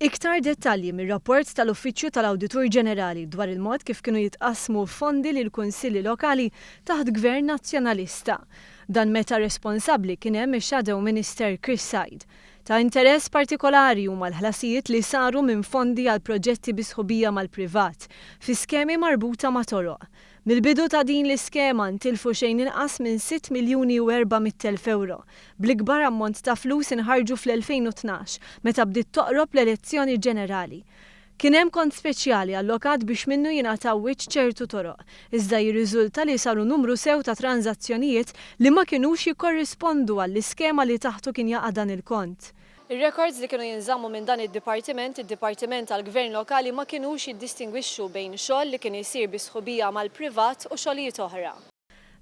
Iktar dettalji mir-rapport tal-Uffiċċju tal-Awditur Ġenerali dwar il-mod kif kienu jitqassmu fondi lill-Kunsilli Lokali taħt Gvern Nazzjonalista. Dan meta responsabbli kien hemm ix-Shadow Minister Chris Said. Ta' interess partikolari huma l-ħlasijiet li saru minn fondi għal proġetti bi sħubija mal-privat, fi skemi marbuta ma' toroq. Mill-bidu ta' din l-iskema ntilfu xejn inqas minn 6,400,000 ewro, bl-ikbar ammont ta' flus inħarġu fl-2012 meta bdiet toqrob l-elezzjoni ġenerali. Kien hemm kont speċjali allokat biex minnu jingħataw wiċċ ċertu toroq, iżda jirriżulta li saru numru sew ta' tranżazzjonijiet li ma kinux jikkorrispondu għall-iskema li taħtu kien jaqa' dan il-kont. Ir-rekords li kienu jinżammu minn dan id-dipartiment, id-Dipartiment għall-Gvern Lokali, ma kinux jiddistingwixxu bejn xogħol li kien isir bi sħubija mal-privat u xogħlijiet oħra.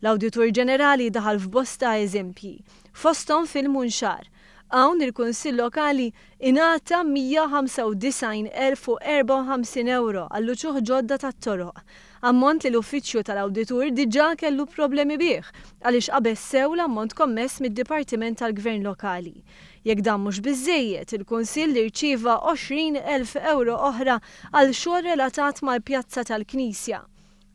L-Awditur Ġenerali daħal f'bosta eżempji, fosthom fil-Munxar. Hawn il-Kunsill Lokali ingħata 195,054 ewro għall-uċuħ ġodda tat-toroq, ammont li l-Uffiċċju tal-Awditur diġà kellu problemi bih għaliex qabeż sew l-ammont kommess mid-Dipartiment tal-Gvern Lokali. Jekk dan mhux biżżejjed, il-Kunsill irċieva 20,000 ewro oħra għal xogħol relatat mal-Pjazza tal-Knisja.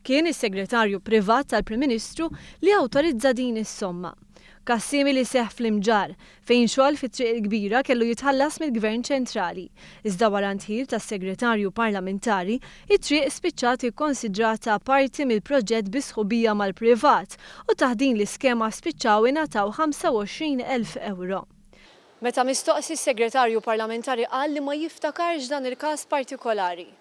Kien is-Segretarju Privat tal-Prim Ministru li awtorizza din is-somma. Każ simili seħħ fl-Imġarr, fejn xogħol fit-Triq il-Kbira kellu jitħallas mill-Gvern ċentrali. Iżda wara ndħil tas-Segretarju Parlamentari, it-triq spiċċat ikkonsidrata parti mill-proġett bi sħubija mal-privat u taħt din l-iskema spiċċaw ingħataw 25,000 ewro. Meta mistoqsi s-Segretarju Parlamentari qal li ma jiftakarx dan il-każ partikolari.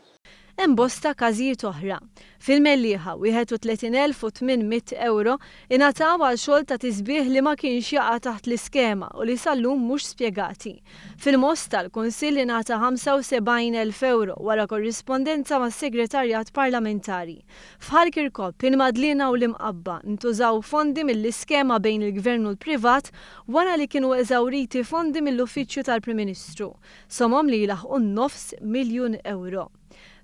Hemm bosta każijiet oħra. Fil-Mellieħa, 31,800 ewro ingħataw għal xogħol ta' tisbiħ li ma kienx jaqa' taħt l-iskema u li sal-lum mhux spjegati. Fil-Mosta, l-Kunsill ingħata 75,000 ewro wara korrispondenza mas-Segretarjat Parlamentari. F'Ħal Kirkop, il-Madliena u l-Imqabba ntużaw fondi mill-iskema bejn il-Gvern u l-privat wara li kienu eżawriti fondi mill-Uffiċċju tal-Prim Ministru. Somom li jlaħħqu nofs miljun ewro.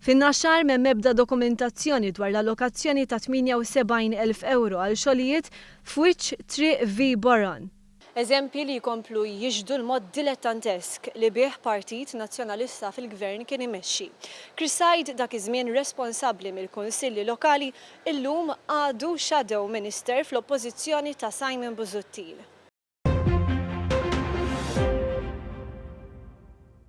Fin-Naxxar m'hemm ebda dokumentazzjoni dwar l-allokazzjoni ta' 78,000 ewro għal xogħlijiet f'wiċċ Triq V. Boron. Eżempji li jkomplu jixhdu l-mod dilettantesk li bih Partit Nazzjonalista fil-Gvern kien imexxi. Chris Said dak iż-żmien responsabbli mill-Kunsilli Lokali illum għadu Shadow Minister fl-Oppożizzjoni ta' Simon Busuttil.